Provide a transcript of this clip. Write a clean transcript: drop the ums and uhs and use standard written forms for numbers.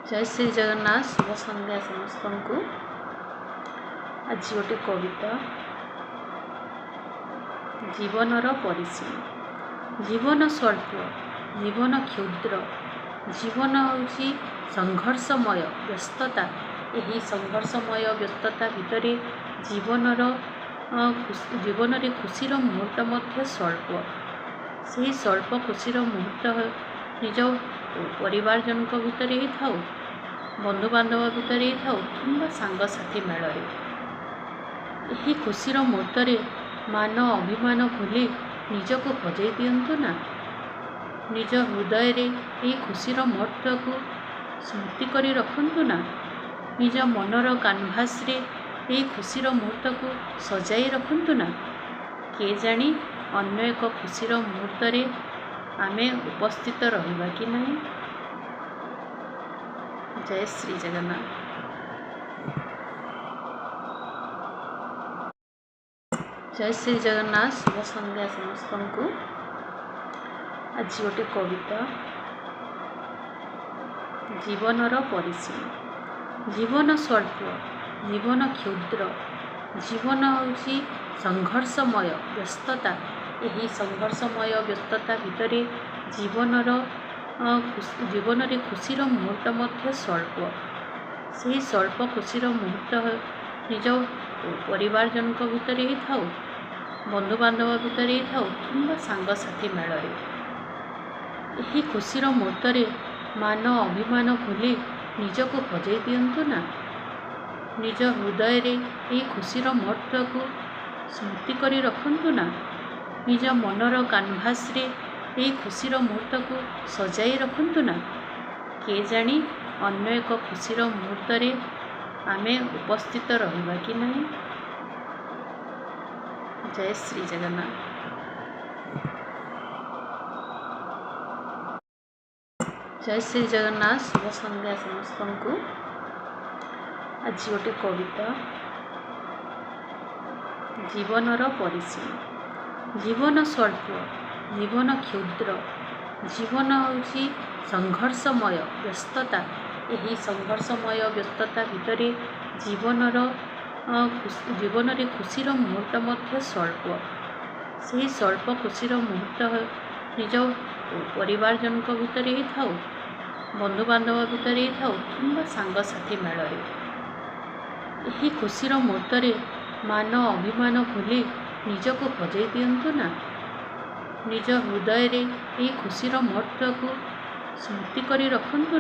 ଜୟ ଶ୍ରୀ ଜଗନ୍ନାଥ। ଶୁଭ ସନ୍ଧ୍ୟା ସମସ୍ତଙ୍କୁ। ଆଜି ଗୋଟେ କବିତା, ଜୀବନର ପରିସୀମା। ଜୀବନ ସ୍ୱଳ୍ପ, ଜୀବନ କ୍ଷୁଦ୍ର, ଜୀବନ ହେଉଛି ସଂଘର୍ଷମୟ ବ୍ୟସ୍ତତା। ଏହି ସଂଘର୍ଷମୟ ବ୍ୟସ୍ତତା ଭିତରେ ଜୀବନରେ ଖୁସିର ମୁହୂର୍ତ୍ତ ମଧ୍ୟ ସ୍ୱଳ୍ପ। ସେହି ସ୍ୱଳ୍ପ ଖୁସିର ମୁହୂର୍ତ୍ତ ନିଜ ପରିବାରଜନଙ୍କ ଭିତରେ ହେଇଥାଉ, ବନ୍ଧୁବାନ୍ଧବ ଭିତରେ ହେଇଥାଉ କିମ୍ବା ସାଙ୍ଗସାଥି ମେଳରେ, ଏହି ଖୁସିର ମୁହୂର୍ତ୍ତରେ ମାନ ଅଭିମାନ ଭୁଲି ନିଜକୁ ହଜେଇ ଦିଅନ୍ତୁ ନା। ନିଜ ହୃଦୟରେ ଏହି ଖୁସିର ମୁହୂର୍ତ୍ତକୁ ସ୍ମୃତି କରି ରଖନ୍ତୁ ନା। ନିଜ ମନର କାନଭାସରେ ଏହି ଖୁସିର ମୁହୂର୍ତ୍ତକୁ ସଜାଇ ରଖନ୍ତୁ ନା। କିଏ ଜାଣି ଅନ୍ୟ ଏକ ଖୁସିର ମୁହୂର୍ତ୍ତରେ ଆମେ ଉପସ୍ଥିତ ରହିବା କି ନାହିଁ। ଜୟ ଶ୍ରୀ ଜଗନ୍ନାଥ। ଜୟ ଶ୍ରୀ ଜଗନ୍ନାଥ। ଶୁଭ ସନ୍ଧ୍ୟା ସମସ୍ତଙ୍କୁ। ଆଜି ଗୋଟେ କବିତା, ଜୀବନର ପରିସୀମା। ଜୀବନ ସ୍ୱଳ୍ପ, ଜୀବନ କ୍ଷୁଦ୍ର, ଜୀବନ ହେଉଛି ସଂଘର୍ଷମୟ ବ୍ୟସ୍ତତା। ଏହି ସଂଘର୍ଷମୟ ବ୍ୟସ୍ତତା ଭିତରେ ଜୀବନରେ ଖୁସିର ମୁହୂର୍ତ୍ତ ମଧ୍ୟ ସ୍ୱଳ୍ପ। ସେହି ସ୍ୱଳ୍ପ ଖୁସିର ମୁହୂର୍ତ୍ତ ନିଜ ପରିବାରଜନଙ୍କ ଭିତରେ ହେଇଥାଉ, ବନ୍ଧୁବାନ୍ଧବ ଭିତରେ ହେଇଥାଉ କିମ୍ବା ସାଙ୍ଗସାଥି ମେଳରେ, ଏହି ଖୁସିର ମୁହୂର୍ତ୍ତରେ ମାନ ଅଭିମାନ ଭୁଲି ନିଜକୁ ହଜେଇ ଦିଅନ୍ତୁ ନା। ନିଜ ହୃଦୟରେ ଏହି ଖୁସିର ମୁହୂର୍ତ୍ତକୁ ସ୍ମୃତି କରି ରଖନ୍ତୁ ନା। ନିଜ ମନର କାନଭାସରେ ଏହି ଖୁସିର ମୁହୂର୍ତ୍ତକୁ ସଜାଇ ରଖନ୍ତୁ ନା। କିଏ ଜାଣି ଅନ୍ୟ ଏକ ଖୁସିର ମୁହୂର୍ତ୍ତରେ ଆମେ ଉପସ୍ଥିତ ରହିବା କି ନାହିଁ। ଜୟ ଶ୍ରୀ ଜଗନ୍ନାଥ। ଜୟ ଶ୍ରୀ ଜଗନ୍ନାଥ। ଶୁଭ ସନ୍ଧ୍ୟା ସମସ୍ତଙ୍କୁ। ଆଜି ଗୋଟେ କବିତା, ଜୀବନର ପରିସୀମା। ଜୀବନ ସ୍ୱଳ୍ପ, ଜୀବନ କ୍ଷୁଦ୍ର, ଜୀବନ ହେଉଛି ସଂଘର୍ଷମୟ ବ୍ୟସ୍ତତା। ଏହି ସଂଘର୍ଷମୟ ବ୍ୟସ୍ତତା ଭିତରେ ଜୀବନରେ ଖୁସିର ମୁହୂର୍ତ୍ତ ମଧ୍ୟ ସ୍ୱଳ୍ପ। ସେହି ସ୍ୱଳ୍ପ ଖୁସିର ମୁହୂର୍ତ୍ତ ନିଜ ପରିବାରଜନଙ୍କ ଭିତରେ ହେଇଥାଉ, ବନ୍ଧୁବାନ୍ଧବ ଭିତରେ ହେଇଥାଉ କିମ୍ବା ସାଙ୍ଗସାଥି ମେଳରେ, ଏହି ଖୁସିର ମୁହୂର୍ତ୍ତରେ ମାନ ଅଭିମାନ ଭୁଲି ନିଜକୁ ହଜେଇ ଦିଅନ୍ତୁ ନା। ନିଜ ହୃଦୟରେ ଏହି ଖୁସିର ମୁହୂର୍ତ୍ତକୁ ସ୍ମୃତି କରି ରଖନ୍ତୁ।